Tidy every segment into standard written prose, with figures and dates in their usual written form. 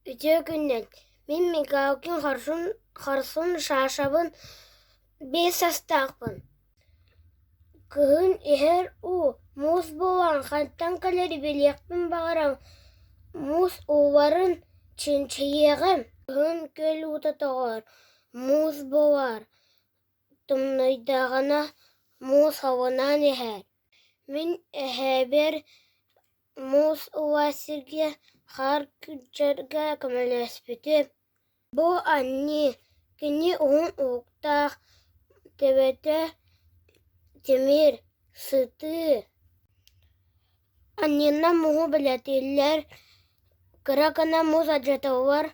Үтүө күнүнэн! Мин Михалкин Хорсун, Хорсун Сашабын, 5 саастаахпын. Кыһын иһэр уу, муус буолан хантан кэлэри билиэхпин баҕарам, муус ууларын чинчийиэҕим. Кыһын күөл уута тоҕор, муус буолар, тымныйдаҕына муус хабынан иһэр. Мин эһээбэр Муус уа сиргэ хаар күрдьэргэ көмөлөспүтүм. Бу анньыы, кини уһун уһуктаах, төбөтө тимир, сытыы. Анньыынан мууһу бэлиэтииллэр, кыра гына муус алдьаталлар,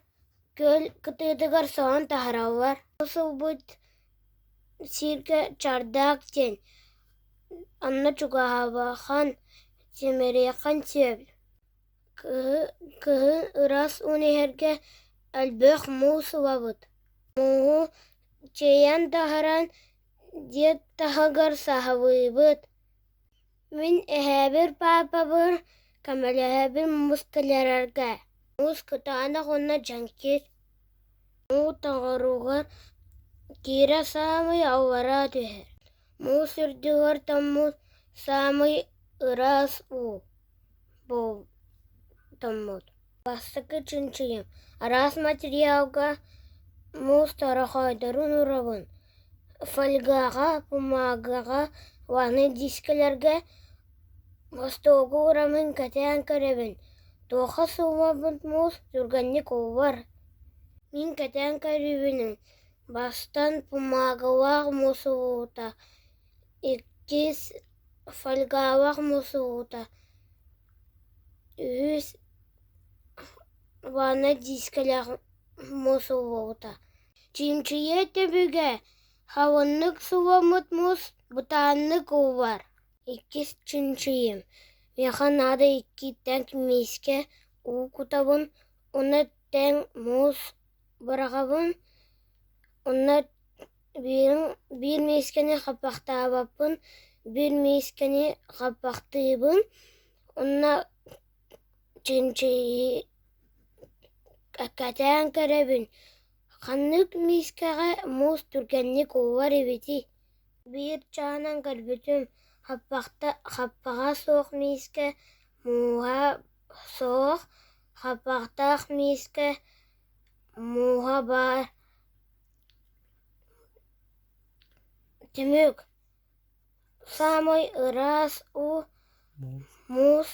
күөл кытыытыгар соһон таһаараллар. Муус ылбыт сиргэ чардаак диэн, онно чугаһаабахан, симэриэххин сөп. Кыһын ыраас ууну иһэргэ элбэх муус ылабыт. Мууһу чэйэн таһааран дьиэ таһыгар саһылыыбыт. Мин эһээбэр паапабар көмөлөһөбүн муус киллэрэргэ. Муус кытаанах уонна дьэҥкир. Уу тоҥоругар киирэ саамай аллараа түһэр. Муус үрдүгэр тоҥмут саамай ыраас уу тоҥмут. Бастакы чинчийим араас материалга муус торохойдорун уурабын, фольгаҕа, пумагаҕа уонна дискэлэргэ остуолга уураммын кэтээн көрөбүн, туохха сууммаппыт муус түргэнник ууллар. Мин кэтээн көрүүбүнэн бастан пумагалаах муус уута, иккис фольгалаах муус уута, үһүс ванна дискэлээх муус ууллубута. Чинчийэр түбүгэ халыҥнык сууламмыт муус бытааннык ууллар. Иккис чинчийим миэхэ наада иккиттэн миискэ уу кутабын уонна тэҥ муус быраҕабын уонна биир миискэни хаппахтаабаппын, биир миискэни хаппахтыыбын уонна чинчийии кэтээн көрөбүн, ханнык миискэҕэ муус түргэнник ууллар эбитий? Биир чаһынан көрбүтүм, хаппаҕа суох миискэ мууһа суох, хаппахтаах миискэ мууһа баар. Түмүк Саамай ыраас уу муус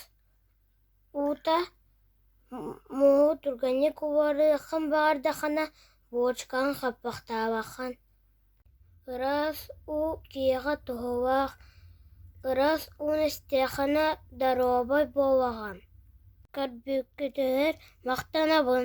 уута мууһу түргэнник уларыаххын баҕардаххына буочукаҕын хаппахтаабаххын. Ыраас уу киһиэхэ туһалаах, ыраас ууну истэххинэ доруобай буолаҕын. Көрбүккүтүгэр махтанабын.